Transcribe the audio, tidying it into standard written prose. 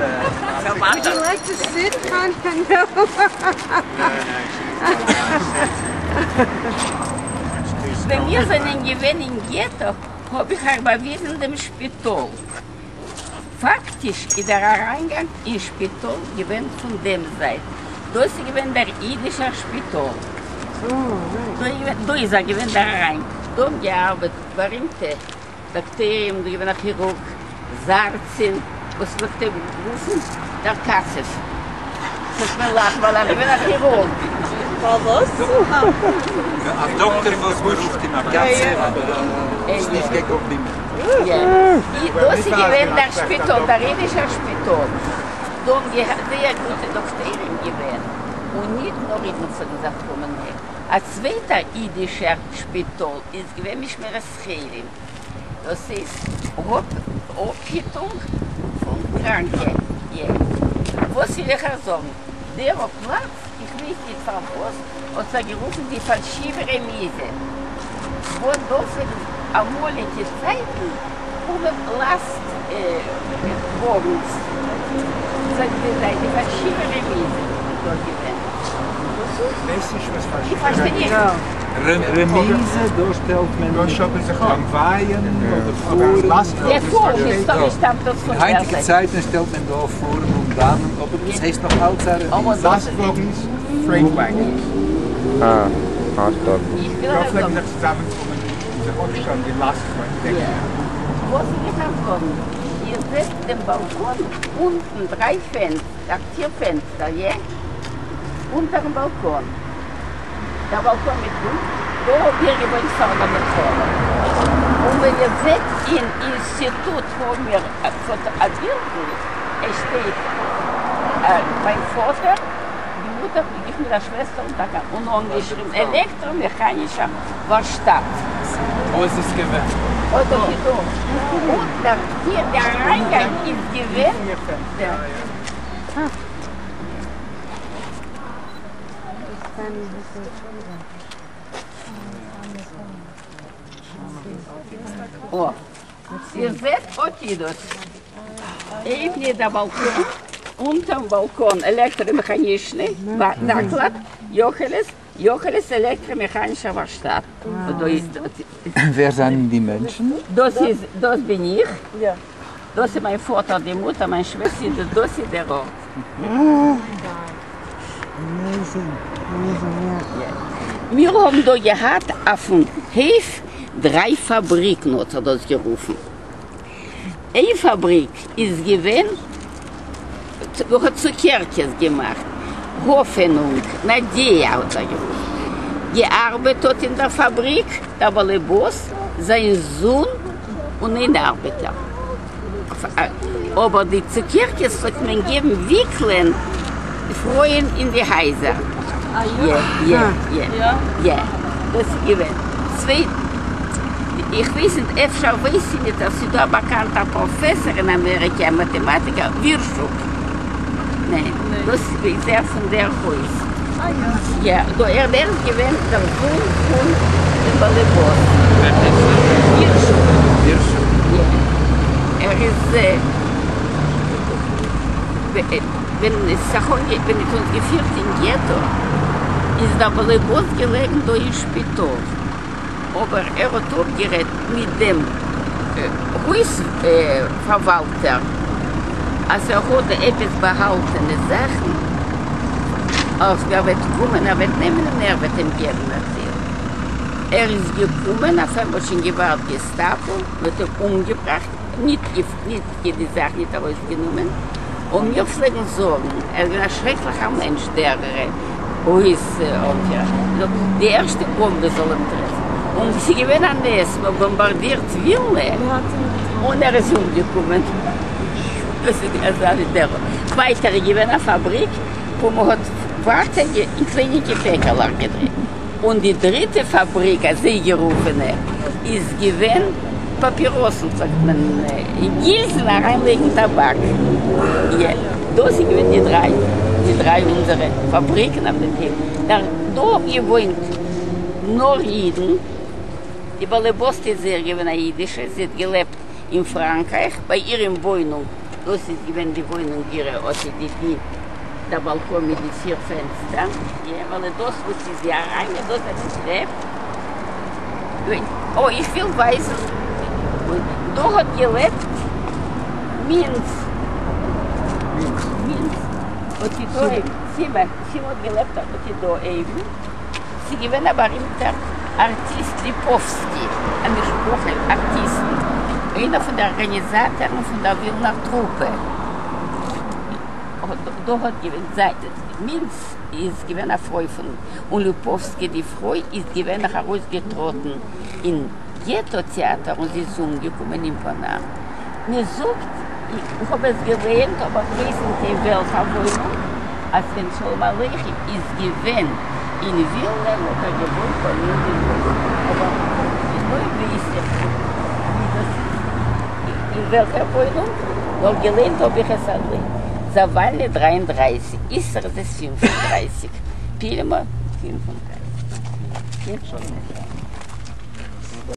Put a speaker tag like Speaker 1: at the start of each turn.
Speaker 1: Would you like to sit on no?
Speaker 2: ווען מיר זענען געווען אין געטא האב איך אייך באוויזן דעם שפיטאל. פאקטיש איז דער אריינגאנג אין שפיטאל געווען פון דעם זייט. דאס איז געווען דער אידישער שפיטאל. דא איז ער געווען דער אריינגאנג. דא האבן געארבעט בארימטע דאקטוירים, דא איז געווען א כירורג זארצין וואס פלעגט אים רופן דער קצב. פלעגט מען לאכן ווייל ער איז געווען א כירורג.
Speaker 1: פארוואס?
Speaker 3: א דאקטער וואס מען רופט אים א קצב אבער איז נישט קיין קאמפלימענט.
Speaker 2: דאס איז געווען דער שפיטאל, דער אידישער שפיטאל. דא האבן זייער גוטע דאקטוירים געווען, און ניט נאר אידן פלעגן זיך קומען היילן. א צווייטער אידישער שפיטאל איז געווען משמרת חולים, דאס איז אפהיטונג פון קראנקע. וואס וויל איך אייך זאגן? דער פלאץ, איך ווייס ניט פארוואס, האט זיך גערופן די פאלשיווע רעמיזע, וואו דא פלעגן אמאליגע צייטן קומען לאסט וואגנס, פלעגט זיין די פאלשיווע רעמיזע איז דא געווען. איך פארשטיי נישט.
Speaker 3: רעמיזע, דא שטעלט מען טראמווייען אדער פורן. אין היינטיגע צייטן שטעלט מען דא פורן און באנען, אבער דאס הייסט נאך אלץ א רעמיזע.
Speaker 4: לאסטוואגנס, freight wagons.
Speaker 5: אה, האסט דארט.
Speaker 4: דא פלעגן זיך צוזאמענקומען און זיך אפשטעלן די לאסטוואגנס.
Speaker 2: וואס איז די פארזאגונג? איר זעט דעם באלקאן אונטן, דריי פענסטער, פיר פענסטער, יע? אונטערן באלקאן. דער באלקאן מיט גוט, דא האב איך געוואוינט פאר דער מלחמה, און ווען איר זעט אין אינסטיטוט האבן מיר א בילדל, עס שטייט מיין פאטער, די מוטער, איך מיט א שוועסטער און טאקע און אנגעשריבן עלעקטראמעכאנישער ווארשטאט.
Speaker 6: וואו איז עס געווען?
Speaker 2: אט דא איז דא, און דער טיר, דער אריינגאנג איז געווען דער. איר זעט אט איז דאס. אויבן דער באלקאן, אונטערן באלקאן עלעקטראמעכאנישני זאקלאד, יאכעלעס, יאכעלעס עלעקטראמעכאנישער ווארשטאט.
Speaker 3: ווער זענען די מענטשן?
Speaker 2: דאס איז, דאס בין איך, דאס איז מיין פאטער, די מוטער, מיין שוועסטער, דאס איז דער ארט. מיר האבן דא געהאט אויפן הויף דריי פאבריקן האט זיך דאס גערופן. איין פאבריק איז געווען וואס האט צוקערקעס געמאכט, האפענונג, נאדיע האט זיך גערופן. געארבעט האט אין דער פאבריק דער באלעבאס, זיין זון און איין ארבעטער. אבער די צוקערקעס פלעגט מען געבן וויקלען פרויען אין די הייזער. יע יע יע יע דאס איז געווען צוויי איך ווייס ניט אפשר ווייס איר ניט אז ס'איז דא א באקאנטער פראפעסאר אין אמעריקע א מאטעמאטיקער ווירשוק ניין דאס איז ער פון דער הויז יא דא ער איז געווען דער זון פון דעם באלעבאס.
Speaker 6: ווער הייסט ער?
Speaker 2: הירשוק.
Speaker 6: הירשוק.
Speaker 2: יא. ער איז ווען עס זיך ווען מ'האט אונז געפירט אין געטא איז דער באלעבאס געלעגן דא אין שפיטאל אבער ער האט אפגערעדט מיט דעם הויז פארוואלטער אז ער האט עפעס באהאלטענע זאכן אז ער וועט קומען ער וועט נעמען און ער וועט אים געבן א טייל. ער איז געקומען אויף אים האט שוין געווארט געסטאפא מען האט אים אומגעבראכט ניט ניט די זאך ניט ארויסגענומען און מיר פלעגן זאגן ער איז געווען א שרעקליכער מענטש דער הויז אנפירער די ערשטע באמבע זאל אים טרעפן און ס'איז געווען א נס מ'האט באמבארדירט ווילנע און ער איז אומגעקומען דאס איז דער ווייטער איז געווען א פאבריק וואו מ'האט וואטע אין קליינינקע פעקעלעך געדרייט און די דריטע פאבריק אזוי גערופענע איז געווען פאפיראסן פלעגט מען אין גילזן אריין לייגן טאבאק דאס איז געווען די דריי די דריי אונזערע פאבריקן אויף דעם הויף דא האבן געוואוינט נאר אידן די באלעבאסטע איז זיכער געווען א אידישע זי האט געלעבט אין פראנקרייך ביי איר אין וואוינונג. דאס איז געווען די וואוינונג אירע, אט איז די די דער באלקאן מיט די פיר פענסטער, ווייל דאס וואס איז די אריינגאנג דאס זענען טרעפ, אוי איך וויל ווייזן, דא האט געלעבט מינץ, מינץ, אט איז דא סימא, סימא האט געלעבט אט איז דא אויבן, ס'איז געווען א בארימטער ארטיסט ליפאווסקי, א משפחה ארטיסטן, איינער פון די ארגאניזאטארן פון דער ווילנער טרופע. דא האט געווען זיין מינץ איז געווען א פרוי פון און ליפאווסקי די פרוי איז געווען נאך ארויסגעטראטן אין געטא טעאטער און זי איז אומגעקומען אין פאנאר. מען זאגט, איך האב עס געלייענט אבער כ'ווייס ניט אין וועלכע וואוינונג, אז ווען שלום עליכם איז געווען אין ווילנע האט ער געוואוינט ביי מיר אין הויז, אבער גענוי ווייס איך ניט ווי דאס איז אין וועלכער וואוינונג, נאר געלייענט האב איך עס אליין. זאוואלנע 33, איסר איז עס 35, פילמא 35.